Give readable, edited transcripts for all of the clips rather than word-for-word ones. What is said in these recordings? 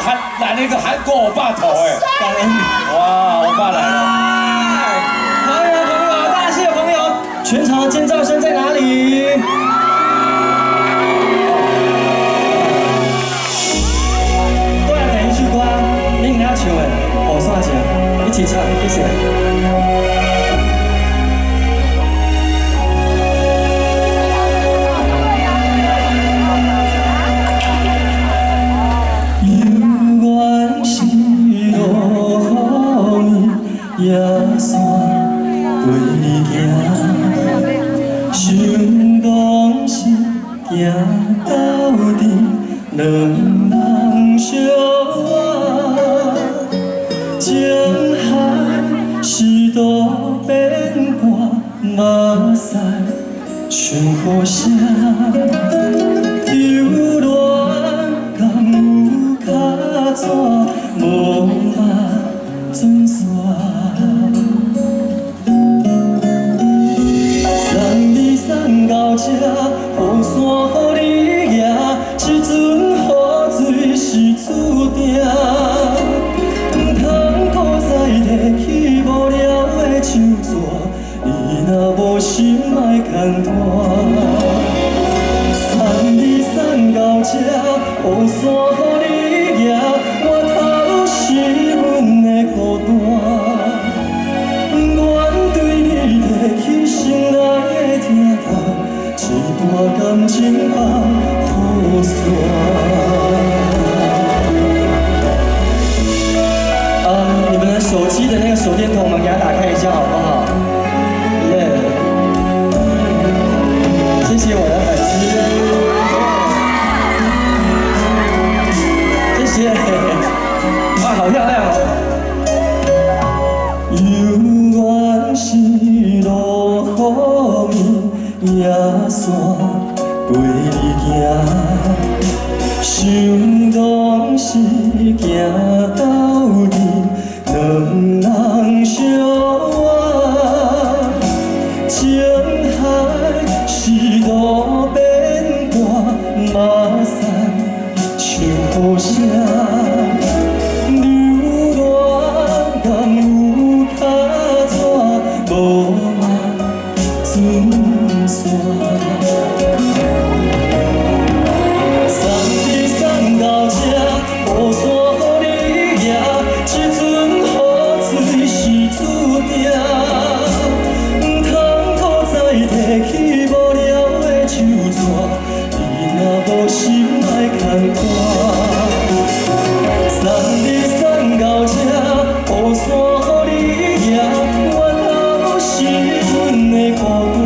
韓來了一個韓國歐巴頭哎，感恩。哇，歐巴來了。朋友朋友，大戲的朋友，全場的尖叫聲在哪裡？過來等一首歌，恁會曉唱的，雨傘情，一起唱，謝謝。猶原是落雨暝，野山陪你行，想講是行斗陣，兩人相偎。情海是渡邊半，目屎像雨聲。留戀敢有卡紙，無法准煞。送你送到這，雨傘予你舉，這陣雨水是注定。毋通閣再提起無聊的手紙，你若無心莫牽拖。送你送到這，雨傘予你舉，源頭是阮的孤單。願對你提起心內的疼痛，這段感情放雨傘。啊，你們的手機的那個手電筒，我們給它打開一下，好不好？耶！謝謝我的粉絲，謝謝。哇，好漂亮哦！猶原是落雨暝，野山陪你行，想講是行斗陣，兩人相偎。情海是路邊半，目屎像雨聲。留戀敢有卡紙，無法准煞。送你送到這，雨傘予你舉，這陣雨水是注定。毋通閣再提起無聊的手紙，你若無心莫牽拖。送你送到這，雨傘予你舉，源頭是阮的孤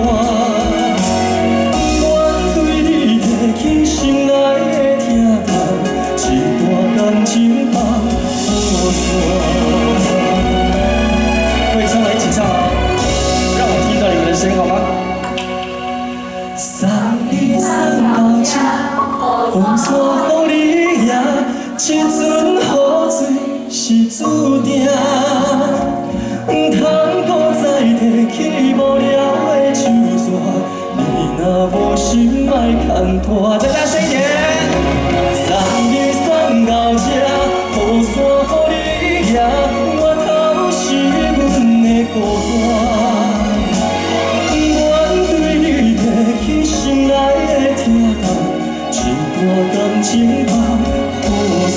單。願對你提起心內的疼痛，這段感情放雨傘。會唱的一起唱哦，讓我聽到你們的聲音好嗎？送你送到這，雨傘予你舉，這陣雨水是注定。毋通閣再提起無聊的手紙，你若無心莫牽拖。再大聲一點。送你送到這，雨傘予你舉，源頭是阮的孤單。願對你提起心內的疼痛，這段感情放雨傘。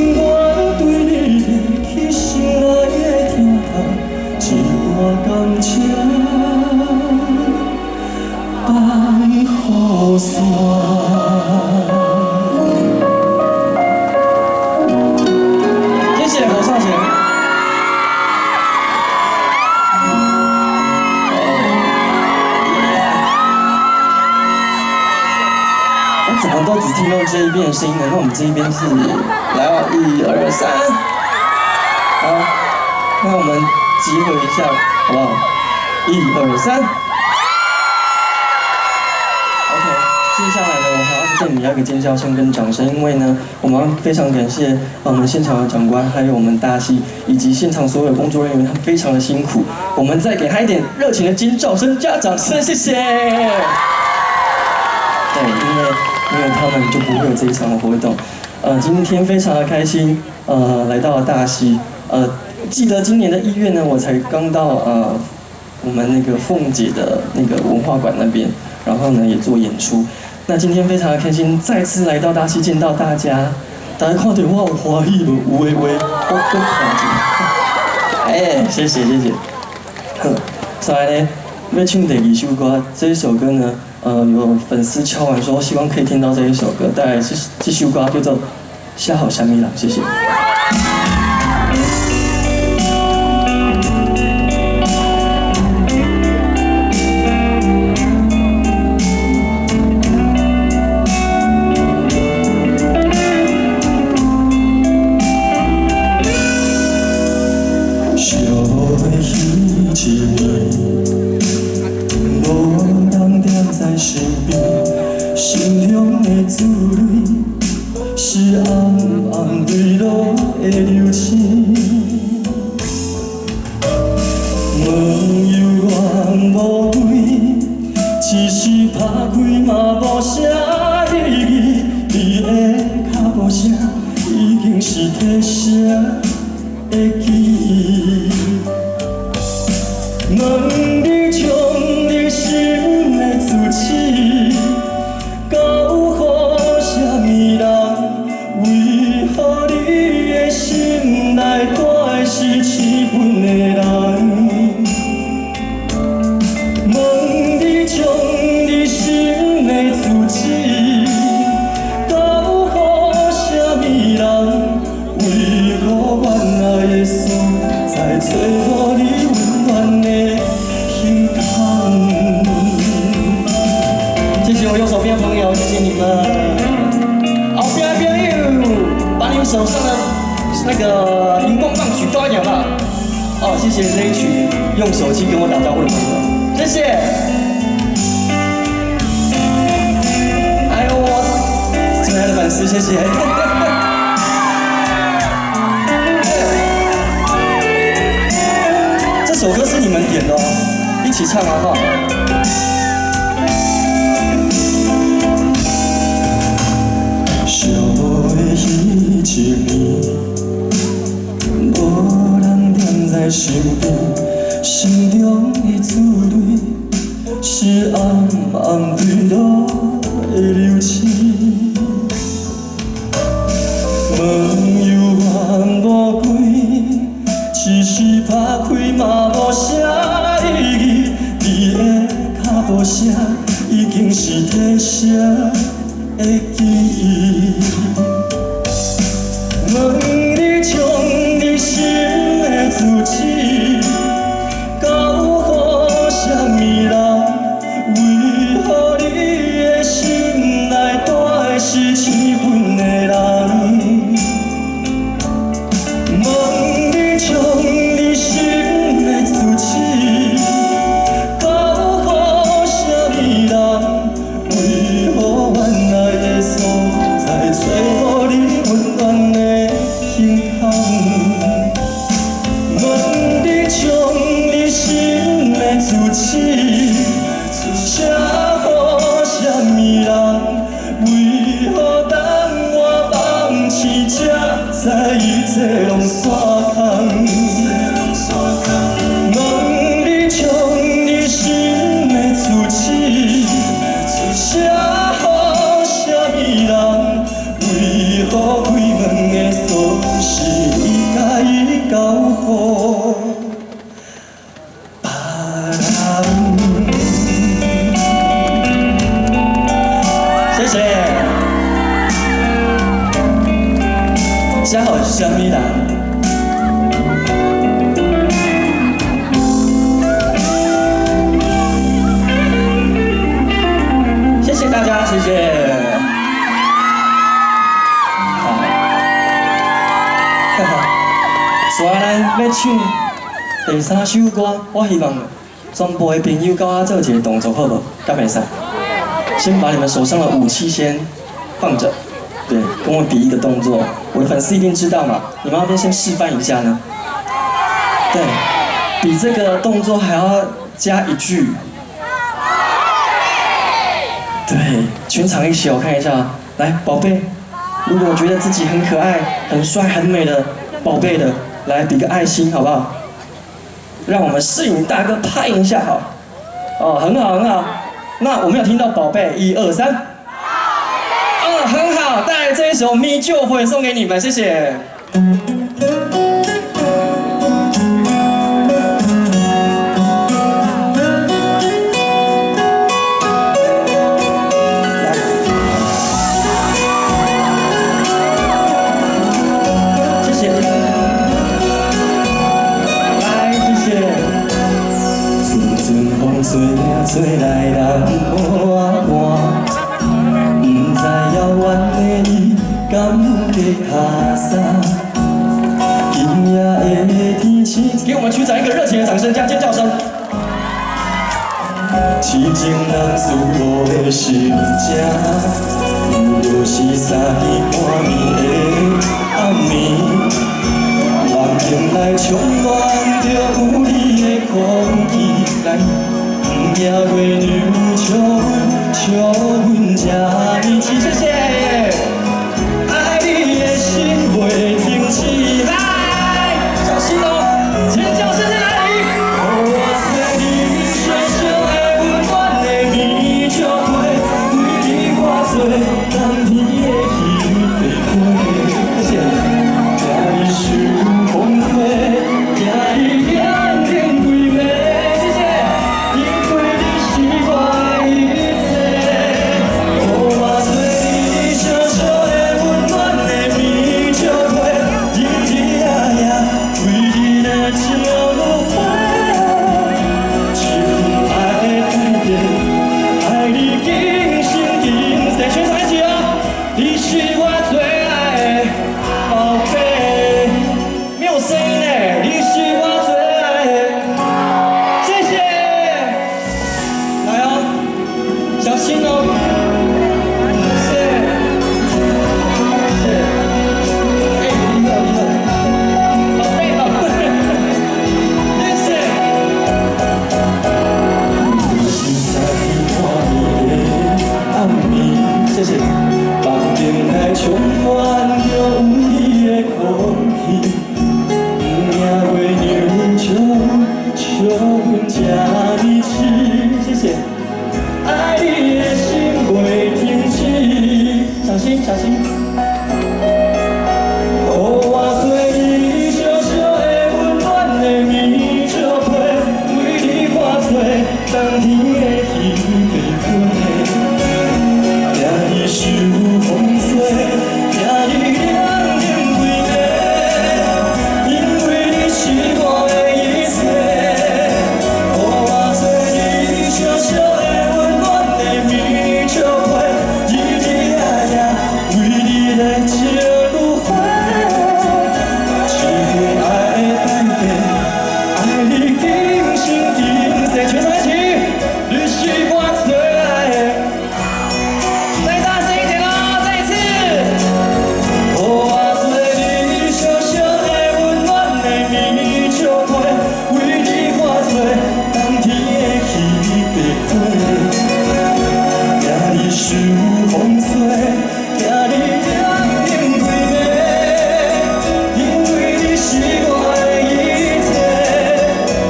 願對你提起心內的疼痛，這段感情放雨傘。謝謝侯少賢。我怎麼都只聽到這一邊的聲音呢？那我們這一邊是，來哦，一二三，好，那我們集合一下，好不好？一二三。OK，接下來呢，我還要再對你們要一個尖叫聲跟掌聲，因為呢，我們要非常感謝我們現場的長官，還有我們大戲以及現場所有工作人員，他們非常的辛苦，我們再給他一點熱情的尖叫聲加掌聲，謝謝。對，因為沒有他們就不會有這一場的活動。今天非常的開心，來到了大溪。記得今年的1月呢，我才剛到我們那個鳳姐的那個文化館那邊，然後呢也做演出。那今天非常的開心，再次來到大溪見到大家。大家看到我有歡喜無？有的話，我閣看一下。哎，謝謝謝謝。好，再來呢，欲唱第二首歌，這一首歌呢，有粉絲敲完說希望可以聽到這一首歌，帶來這首歌叫做《寫予啥物人》，謝謝。相愛彼一暝，無人踮在身邊，心中的珠淚是暗暗坠落的流星。門猶原無歸，只是拍開嘛無啥意義。你的腳步聲已經是褪色的記憶。問你將你心的住址，交予啥物人？為何你的心內住的是痴阮的人？問你將你心的住址，交予啥物人？為何原來的所在找無你溫暖的胸膛？謝謝我右手邊的朋友，謝謝你們。後邊的朋友，把你們手上的那個熒光棒舉高一點好不好？哦，謝謝這一群用手機跟我打招呼的朋友，謝謝。還有我親愛的粉絲，謝謝。這首歌是你們點的哦，一起唱啊哈！相愛彼一暝，無人踮在身邊，心中的珠淚是暗暗坠落的流星。門猶原無歸，只是拍開嘛無啥意義。你的腳步聲已經是褪色的記憶。問你將你心的住址，交予啥物人？為何你的心內住的是痴阮的人？問你將你心的住址，交予啥物人？為何原來的所在找無你溫暖的胸膛？問你將你心的住址，寫予啥物人？為何等我放棄才知一切攏散空？問你將你心的住址，寫予啥物人？為何開門的鎖匙伊共伊交予別人？謝謝。寫予啥物人？謝謝大家，謝謝。好，哈哈。所以咱欲唱第三首歌，我希望全部的朋友佮我做一個動作，好無？敢會使？先把你們手上的武器先放著，對，跟我比一個動作，我的粉絲一定知道嘛。你們要不要先示範一下呢？對，比這個動作還要加一句。對，全場一起，我看一下，來，寶貝，如果覺得自己很可愛、很帥、很美的寶貝的，來比個愛心，好不好？讓我們攝影大哥拍一下，好。哦，很好，很好。那我們有聽到寶貝，一二三。嗯，很好，帶來這一首《咪就會》送給你們，謝謝。謝謝，來，謝謝。陣陣風吹啊吹來人伴，毋知遙遠的你敢會較啥？今夜的天氣，給我們區長一個熱情的掌聲加尖叫聲。痴情人思路的心情，猶若是三更半暝的暗暝，夢境內充滿著有你的空氣。來，毋驚月娘笑阮，笑阮這呢痴，謝謝。愛你的心袂停止，來，小心哦，尖叫聲在哪裡？予我做你小小的溫暖的棉石被，為你換做冬天的彼白被。謝謝。驚你受風吹，驚你眼睛規暝，謝謝。因為你是我的一切，予我做你小小的溫暖的棉石被，日日夜夜為你來笑落花。這份愛的代價，愛你今生今世，全場一起哦！你是我最愛的寶貝，沒有聲音呢。你是我最愛的，謝謝。來哦，小心哦，謝謝，謝謝。哎，你好，你好，寶貝，寶貝，謝謝。是三更半暝的暗暝，謝謝。夢境內充滿著有你的空氣，毋驚月娘笑阮，笑阮這呢痴，謝謝。愛你的心袂停止，小心小心。予我做你小小的溫暖的棉石被，為你換做冬天的彼白被。驚你受風吹，驚你眼睛規暝，因為你是我的一切。予我做你小小的溫暖的棉石被，日日夜夜為你來笑如花。這份愛的代價，愛你今生今世，全場一起，你是我最愛的。再大聲一點哦，再一次。予我做你小小的溫暖的棉石被，為你換做冬天的彼白被。驚你受風吹，驚你眼睛規暝，因為你是我的一切。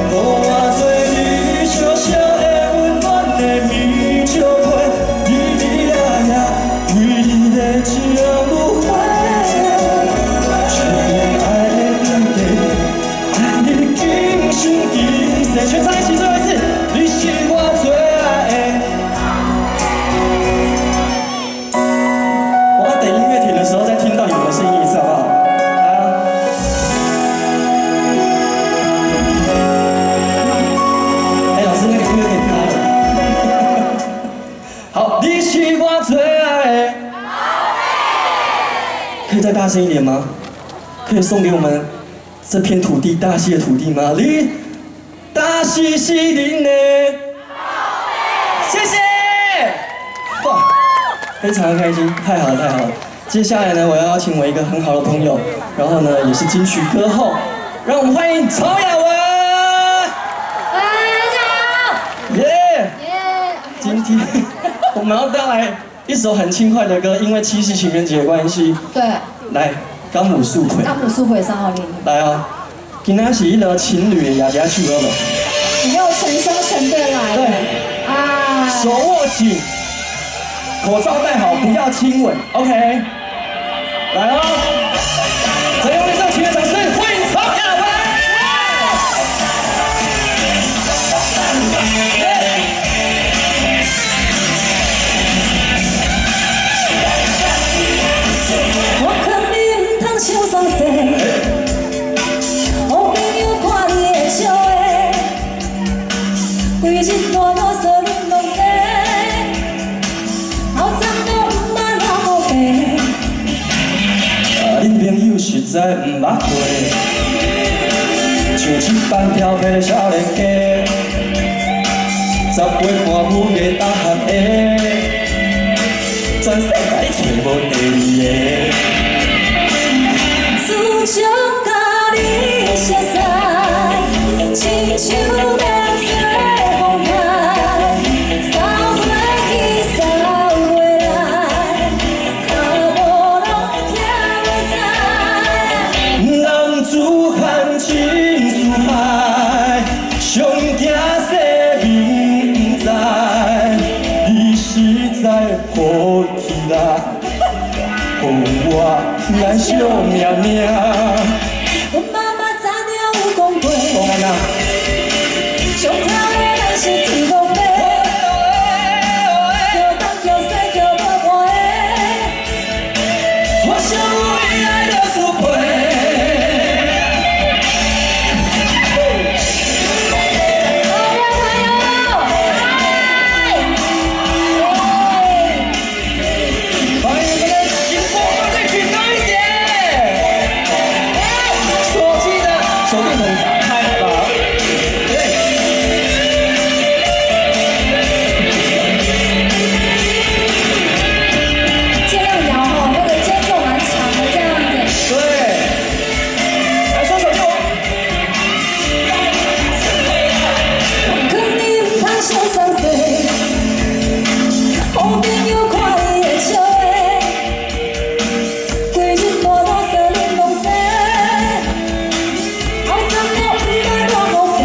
予我做你小小的溫暖的棉石被，日日夜夜為你來笑如花。這份愛的代價，愛你今生今世，全場一起最後一次，你是我最愛的。我要等音樂停的時候再聽到你們的聲音一次，好不好？來啊！哎，老師，那個音樂可以卡了。好，你是我最愛的。可以再大聲一點嗎？可以送給我們這片土地，大溪的土地嗎？你大溪是恁的，謝謝。哇，非常的開心，太好了，太好了。接下來呢，我要邀請我一個很好的朋友，然後呢，也是金曲歌后，讓我們歡迎曹雅雯。大家好。耶！耶！今天我們要帶來一首很輕快的歌，因為七夕情人節的關係。來，敢有輸虧。敢有輸虧三號你。來哦，今仔是彼个情侶的夜夜唱好無？你又成雙成對來。對。啊。手握緊，口罩戴好，不要親吻，OK。來哦，再用力熱情的掌聲，歡迎曹雅雯。我勸你毋通傷喪勢，好朋友看你會笑的，規日大囉嗦恁拢知，頭鬃都毋捌老白。啊，恁朋友實在毋捌過，像這般調皮的少年家，十八伴舞藝逐項的，全世界你揣無第二个。自從佮你熟似，親像咧做風台，掃袂去，掃袂來，跤步攏行袂知。男子漢真四海，上驚世民毋知，你實在好起來，予我來惜命命。阮媽媽早就有講過，講按怎？上巧的人是天公伯，叫東叫西叫無伴的。我想有伊愛著輸賠。好朋友，歡迎你們，熒光棒再舉高一點。手機的手電筒打開吧。對。盡量搖吼，那個間奏蠻長的這樣子。對。來，雙手借我。勸你毋通傷喪勢，好朋友看你會笑的，規日大囉嗦恁攏知，頭鬃都毋捌老白。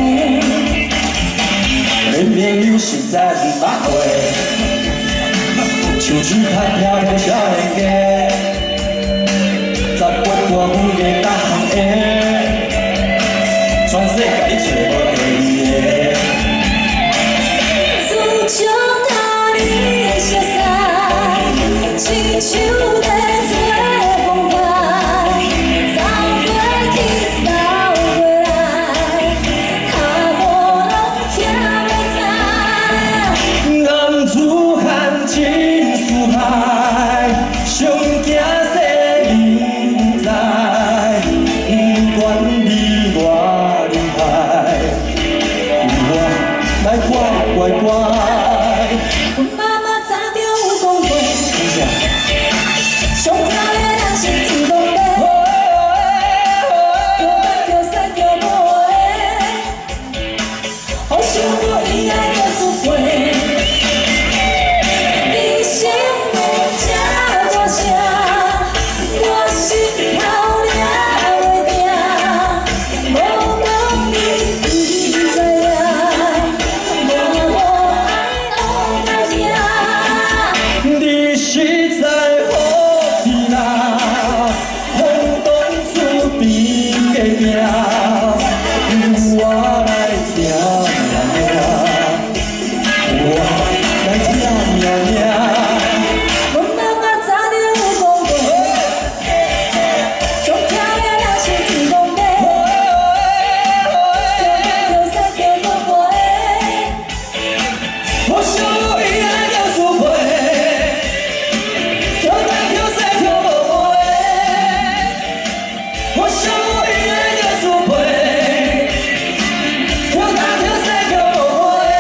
恁朋友實在毋捌過，像這般調皮的少年家，十八伴舞藝逐項的，全世界你揣無第二個。自從佮你熟似，親像咧做風台，掃袂去，掃袂來，跤步攏行袂知。男子漢真四海，上驚世民毋知，不管你偌厲害，我來乖乖乖。阮媽媽早就有講過，上巧的人是天公伯，叫東叫西叫無的，予想有伊愛著輸賠。你心會這大聲，我心頭掠袂定，無講你毋知影，我無愛烏白行。你實在好起來，風當厝邊隔壁，我來疼命，我來疼命命。阮媽媽早就有講過，上巧的人是天公伯，叫東叫西叫無伴的。我想有伊愛著輸賠，叫東叫西叫無伴的。我想有伊愛著輸賠，叫東叫西叫無伴的。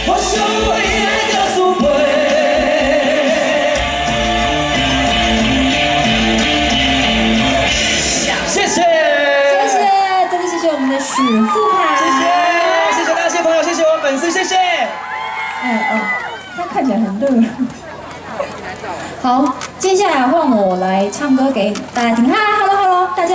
我想有伊愛著輸賠。謝謝，謝謝，再次謝謝我們的許富凱。謝謝，謝謝大家，謝謝朋友，謝謝我粉絲，謝謝。嗯嗯。他看起來很熱。好，接下來換我來唱歌給大家聽。哈，hello hello，大家。